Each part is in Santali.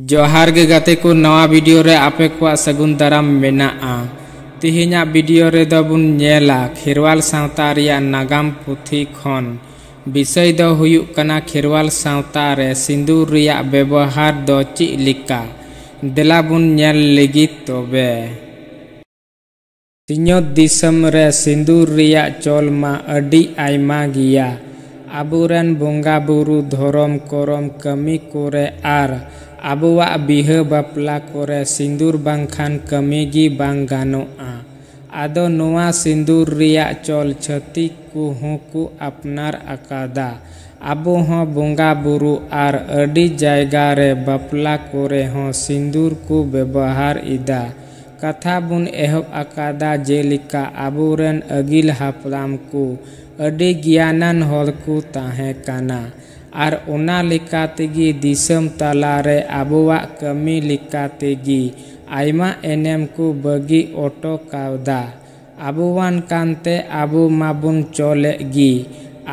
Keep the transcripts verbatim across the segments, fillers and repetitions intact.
ᱡᱚᱦᱟᱨ ᱜᱮ ᱜᱟᱛᱮ ᱠᱚ, ᱱᱟᱣᱟ ᱵᱷᱤᱰᱤᱭᱳ ᱨᱮ ᱟᱯᱮ ᱠᱚᱣᱟᱜ ᱥᱟᱹᱜᱩᱱ ᱫᱟᱨᱟᱢ ᱢᱮᱱᱟᱜᱼᱟ᱾ ᱛᱮᱦᱮᱧᱟᱜ ᱵᱷᱤᱰᱤᱭᱳ ᱨᱮᱫᱚ ᱵᱚᱱ ᱧᱮᱞᱟ ᱠᱷᱮᱨᱣᱟᱞ ᱥᱟᱶᱛᱟ ᱨᱮᱭᱟᱜ ᱱᱟᱜᱟᱢ ᱯᱩᱛᱷᱤ ᱠᱷᱚᱱ ᱵᱤᱥᱚᱭ ᱫᱚ ᱦᱩᱭᱩᱜ ᱠᱟᱱᱟ ᱠᱷᱮᱨᱣᱟᱞ ᱥᱟᱶᱛᱟ ᱨᱮ ᱥᱤᱸᱫᱩᱨ ᱨᱮᱭᱟᱜ ᱵᱮᱵᱚᱦᱟᱨ ᱫᱚ ᱪᱮᱫ ᱞᱮᱠᱟ᱾ ᱫᱮᱞᱟ ᱵᱚᱱ ᱧᱮᱞ ᱞᱟᱹᱜᱤᱫ ᱛᱚᱵᱮ᱾ ᱥᱤᱧᱚᱛ ᱫᱤᱥᱚᱢ ᱨᱮ ᱥᱤᱸᱫᱩᱨ ᱨᱮᱭᱟᱜ ᱪᱚᱞ ᱢᱟ ᱟᱹᱰᱤ ᱟᱭᱢᱟ ᱜᱮᱭᱟ᱾ ᱟᱵᱚᱨᱮᱱ ᱵᱚᱸᱜᱟ ᱵᱩᱨᱩ, ᱫᱷᱚᱨᱚᱢ ᱠᱚᱨᱚᱢ ᱠᱟᱹᱢᱤ ᱠᱚᱨᱮ ᱟᱨ ᱟᱵᱚᱣᱟᱜ ᱵᱤᱦᱟᱹ ᱵᱟᱯᱞᱟ ᱠᱚᱨᱮ ᱥᱤᱸᱫᱩᱨ ᱵᱟᱝᱠᱷᱟᱱ ᱠᱟᱹᱢᱤ ᱜᱮ ᱵᱟᱝ ᱜᱟᱱᱚᱜᱼᱟ᱾ ᱟᱫᱚ ᱱᱚᱣᱟ ᱥᱤᱸᱫᱩᱨ ᱨᱮᱭᱟᱜ ᱪᱚᱞ ᱪᱷᱟᱹᱛᱤᱠ ᱠᱚ ᱦᱚᱸᱠᱚ ᱟᱯᱱᱟᱨ ᱟᱠᱟᱫᱟ᱾ ᱟᱵᱚ ᱦᱚᱸ ᱵᱚᱸᱜᱟ ᱵᱩᱨᱩ ᱟᱨ ᱟᱹᱰᱤ ᱡᱟᱭᱜᱟ ᱨᱮ ᱵᱟᱯᱞᱟ ᱠᱚᱨᱮ ᱦᱚᱸ ᱥᱤᱸᱫᱩᱨ ᱠᱚ ᱵᱮᱵᱚᱦᱟᱨ ᱮᱫᱟ᱾ ᱠᱟᱛᱷᱟ ᱵᱚᱱ ᱮᱦᱚᱵ ᱟᱠᱟᱫᱟ, ᱡᱮᱞᱮᱠᱟ ᱟᱵᱚᱨᱮᱱ ᱟᱹᱜᱤᱞ ᱦᱟᱯᱲᱟᱢ ᱠᱚ ᱟᱹᱰᱤ ᱜᱮᱭᱟᱱᱟᱱ ᱦᱚᱲ ᱠᱚ ᱛᱟᱦᱮᱸ ᱠᱟᱱᱟ᱾ ᱟᱨ ᱚᱱᱟ ᱞᱮᱠᱟ ᱛᱮᱜᱮ ᱫᱤᱥᱚᱢ ᱛᱟᱞᱟ ᱨᱮ ᱟᱵᱚᱣᱟᱜ ᱠᱟᱹᱢᱤ ᱞᱮᱠᱟ ᱛᱮᱜᱮ ᱟᱭᱢᱟ ᱮᱱᱮᱢ ᱠᱚ ᱵᱟᱹᱜᱤ ᱚᱴᱚ ᱠᱟᱣᱫᱟ᱾ ᱟᱵᱚᱣᱟᱱ ᱠᱟᱱᱛᱮ ᱟᱵᱚ ᱢᱟᱵᱚᱱ ᱪᱚᱞᱮᱫ ᱜᱮ᱾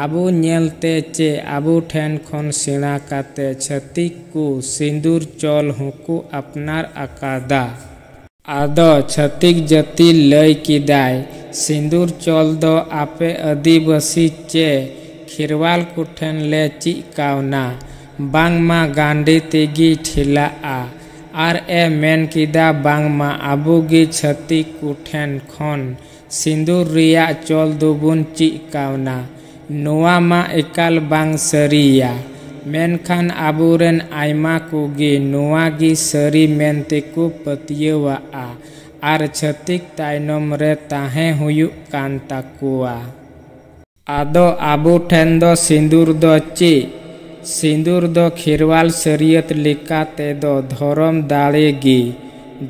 ᱟᱵᱚ ᱧᱮᱞᱛᱮ ᱪᱮ ᱟᱵᱚ ᱴᱷᱮᱱ ᱠᱷᱚᱱ ᱥᱮᱬᱟ ᱠᱟᱛᱮ ᱪᱷᱟᱹᱛᱤᱠ ᱠᱚ ᱥᱤᱸᱫᱩᱨ ᱪᱚᱞ ᱦᱚᱸᱠᱚ ᱟᱯᱱᱟᱨ ᱟᱠᱟᱫᱟ᱾ ᱟᱫᱚ ᱪᱷᱟᱹᱛᱤᱠ ᱡᱟᱹᱛᱤ ᱞᱟᱹᱭ ᱠᱮᱫᱟᱭ, ᱥᱤᱸᱫᱩᱨ ᱪᱚᱞ ᱫᱚ ᱟᱯᱮ ᱟᱹᱫᱤᱵᱟᱹᱥᱤ ᱪᱮ ᱠᱷᱮᱨᱣᱟᱞ ᱠᱚᱴᱷᱮᱱ ᱞᱮ ᱪᱮᱫ ᱠᱟᱣᱱᱟ, ᱵᱟᱝᱢᱟ ᱜᱟᱱᱰᱤ ᱛᱮᱜᱮ ᱴᱷᱮᱞᱟᱜᱼᱟ᱾ ᱟᱨ ᱮ ᱢᱮᱱ ᱠᱮᱫᱟ ᱵᱟᱝᱢᱟ ᱟᱵᱚ ᱜᱮ ᱪᱷᱟᱹᱛᱤᱠ ᱠᱚᱴᱷᱮᱱ ᱠᱷᱚᱱ ᱥᱤᱸᱫᱩᱨ ᱨᱮᱭᱟᱜ ᱪᱚᱞ ᱫᱚᱵᱚᱱ ᱪᱮᱫ ᱠᱟᱣᱱᱟ᱾ ᱱᱚᱣᱟ ᱢᱟ ᱮᱠᱟᱞ ᱵᱟᱝ ᱥᱟᱹᱨᱤᱭᱟ᱾ ᱢᱮᱱᱠᱷᱟᱱ ᱟᱵᱚᱨᱮᱱ ᱟᱭᱢᱟ ᱠᱚᱜᱮ ᱱᱚᱣᱟ ᱜᱮ ᱥᱟᱹᱨᱤ ᱢᱮᱱᱛᱮ ᱠᱚ ᱯᱟᱹᱛᱭᱟᱹᱣᱟᱜᱼᱟ ᱟᱨ ᱪᱷᱟᱹᱛᱤᱠ ᱛᱟᱭᱱᱚᱢ ᱨᱮ ᱛᱟᱦᱮᱸ ᱦᱩᱭᱩᱜ ᱠᱟᱱ ᱛᱟᱠᱚᱣᱟ᱾ ᱟᱫᱚ ᱟᱵᱚ ᱴᱷᱮᱱ ᱫᱚ ᱥᱤᱸᱫᱩᱨ ᱫᱚ ᱪᱮᱫ? ᱥᱤᱸᱫᱩᱨ ᱫᱚ ᱠᱷᱮᱨᱣᱟᱞ ᱥᱟᱹᱨᱤᱭᱟᱹᱛ ᱞᱮᱠᱟ ᱛᱮᱫᱚ ᱫᱷᱚᱨᱚᱢ ᱫᱟᱲᱮ ᱜᱮ᱾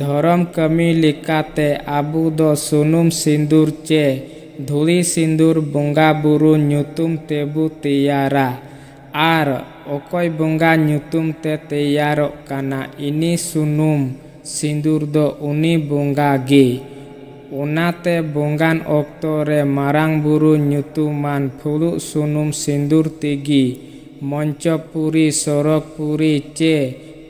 ᱫᱷᱚᱨᱚᱢ ᱠᱟᱹᱢᱤ ᱞᱮᱠᱟᱛᱮ ᱟᱵᱚ ᱫᱚ ᱥᱩᱱᱩᱢ ᱥᱤᱸᱫᱩᱨ ᱪᱮ ᱫᱷᱩᱲᱤ ᱥᱤᱸᱫᱩᱨ ᱵᱚᱸᱜᱟ ᱵᱩᱨᱩ ᱧᱩᱛᱩᱢ ᱛᱮᱵᱚ ᱛᱮᱭᱟᱨᱟ᱾ ᱟᱨ ᱚᱠᱚᱭ ᱵᱚᱸᱜᱟ ᱧᱩᱛᱩᱢ ᱛᱮ ᱛᱮᱭᱟᱨᱚᱜ ᱠᱟᱱᱟ, ᱤᱱᱤ ᱥᱩᱱᱩᱢ ᱥᱤᱸᱫᱩᱨ ᱫᱚ ᱩᱱᱤ ᱵᱚᱸᱜᱟ ᱜᱮ᱾ ᱚᱱᱟᱛᱮ ᱵᱚᱸᱜᱟᱱ ᱚᱠᱛᱚ ᱨᱮ ᱢᱟᱨᱟᱝ ᱵᱩᱨᱩ ᱧᱩᱛᱩᱢᱟᱱ ᱯᱷᱩᱲᱩᱜ ᱥᱩᱱᱩᱢ ᱥᱤᱸᱫᱩᱨ ᱛᱮᱜᱮ ᱢᱚᱧᱪᱚᱯᱩᱨᱤ, ᱥᱚᱨᱚᱜᱽᱯᱩᱨᱤ ᱪᱮ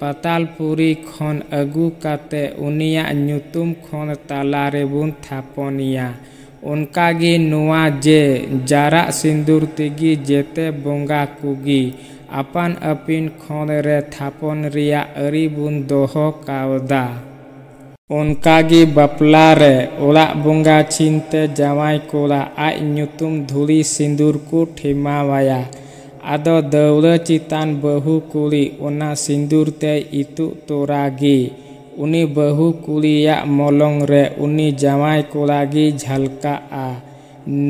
ᱯᱟᱛᱟᱞᱯᱩᱨᱤ ᱠᱷᱚᱱ ᱟᱹᱜᱩ ᱠᱟᱛᱮ ᱩᱱᱤᱭᱟᱜ ᱧᱩᱛᱩᱢ ᱠᱷᱚᱸᱰ ᱛᱟᱞᱟ ᱨᱮᱵᱚᱱ ᱛᱷᱟᱯᱚᱱᱮᱭᱟ᱾ ᱚᱱᱠᱟᱜᱮ ᱱᱚᱣᱟ ᱡᱮ ᱡᱟᱨᱟᱜ ᱥᱤᱸᱫᱩᱨ ᱛᱮᱜᱮ ᱡᱮᱛᱮ ᱵᱚᱸᱜᱟ ᱠᱚᱜᱮ ᱟᱯᱟᱱ ᱟᱹᱯᱤᱱ ᱠᱷᱚᱸᱰ ᱨᱮ ᱛᱷᱟᱯᱚᱱ ᱨᱮᱭᱟᱜ ᱟᱹᱨᱤ ᱵᱚᱱ ᱫᱚᱦᱚ ᱠᱟᱣᱫᱟ᱾ ᱚᱱᱠᱟᱜᱮ ᱵᱟᱯᱞᱟ ᱨᱮ ᱚᱲᱟᱜ ᱵᱚᱸᱜᱟ ᱪᱷᱤᱱ ᱛᱮ ᱡᱟᱶᱟᱭ ᱠᱚᱲᱟ ᱟᱡ ᱧᱩᱛᱩᱢ ᱫᱷᱩᱲᱤ ᱥᱤᱸᱫᱩᱨ ᱠᱚ ᱴᱷᱮᱢᱟᱣᱟᱭᱟ᱾ ᱟᱫᱚ ᱫᱟᱹᱣᱲᱟᱹ ᱪᱮᱛᱟᱱ ᱵᱟᱹᱦᱩ ᱠᱩᱲᱤ ᱚᱱᱟ ᱥᱤᱸᱫᱩᱨ ᱛᱮᱭ ᱤᱛᱩᱜ ᱛᱚᱨᱟ ᱜᱮ ᱩᱱᱤ ᱵᱟᱹᱦᱩ ᱠᱩᱲᱤᱭᱟᱜ ᱢᱚᱞᱚᱝ ᱨᱮ ᱩᱱᱤ ᱡᱟᱶᱟᱭ ᱠᱚᱲᱟ ᱜᱮ ᱡᱷᱟᱞᱠᱟᱜᱼᱟ᱾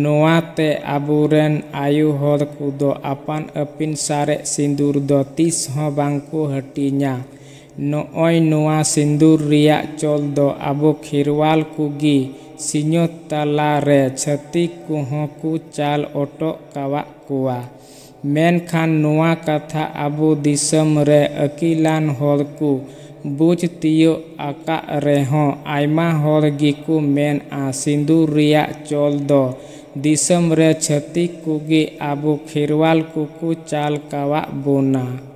ᱱᱚᱣᱟ ᱛᱮ ᱟᱵᱚᱨᱮᱱ ᱟᱭᱳ ᱦᱚᱲ ᱠᱚᱫᱚ ᱟᱯᱟᱱ ᱟᱹᱯᱤᱱ ᱥᱟᱨᱮᱡ ᱥᱤᱸᱫᱩᱨ ᱫᱚ ᱛᱤᱥ ᱦᱚᱸ ᱵᱟᱝ ᱠᱚ ᱦᱟᱹᱴᱤᱧᱟ᱾ ᱱᱚᱜᱼᱚᱭ ᱱᱚᱣᱟ ᱥᱤᱸᱫᱩᱨ ᱨᱮᱭᱟᱜ ᱪᱚᱞ ᱫᱚ ᱟᱵᱚ ᱠᱷᱮᱨᱣᱟᱞ ᱠᱚᱜᱮ ᱥᱤᱧᱚᱛ ᱛᱟᱞᱟ ᱨᱮ ᱪᱷᱟᱹᱛᱤᱠ ᱠᱚᱦᱚᱸ ᱠᱚ ᱪᱟᱞ ᱚᱴᱚᱜ ᱠᱟᱣᱟᱜ ᱠᱚᱣᱟ᱾ ᱢᱮᱱᱠᱷᱟᱱ ᱱᱚᱣᱟ ᱠᱟᱛᱷᱟ ᱟᱵᱚ ᱫᱤᱥᱚᱢ ᱨᱮ ᱟᱹᱠᱤᱞᱟᱱ ᱦᱚᱲ ᱠᱚ ᱵᱩᱡᱽ ᱛᱤᱭᱳᱜ ᱟᱠᱟᱫ ᱨᱮᱦᱚᱸ, ᱟᱭᱢᱟ ᱦᱚᱲ ᱜᱮᱠᱚ ᱢᱮᱱᱟ ᱥᱤᱸᱫᱩᱨ ᱨᱮᱭᱟᱜ ᱪᱚᱞ ᱫᱚ ᱫᱤᱥᱚᱢ ᱨᱮ ᱪᱷᱟᱹᱛᱤᱠ ᱠᱚᱜᱮ ᱟᱵᱚ ᱠᱷᱮᱨᱣᱟᱞ ᱠᱚᱠᱚ ᱪᱟᱞ ᱠᱟᱣᱟᱜ ᱵᱚᱱᱟ᱾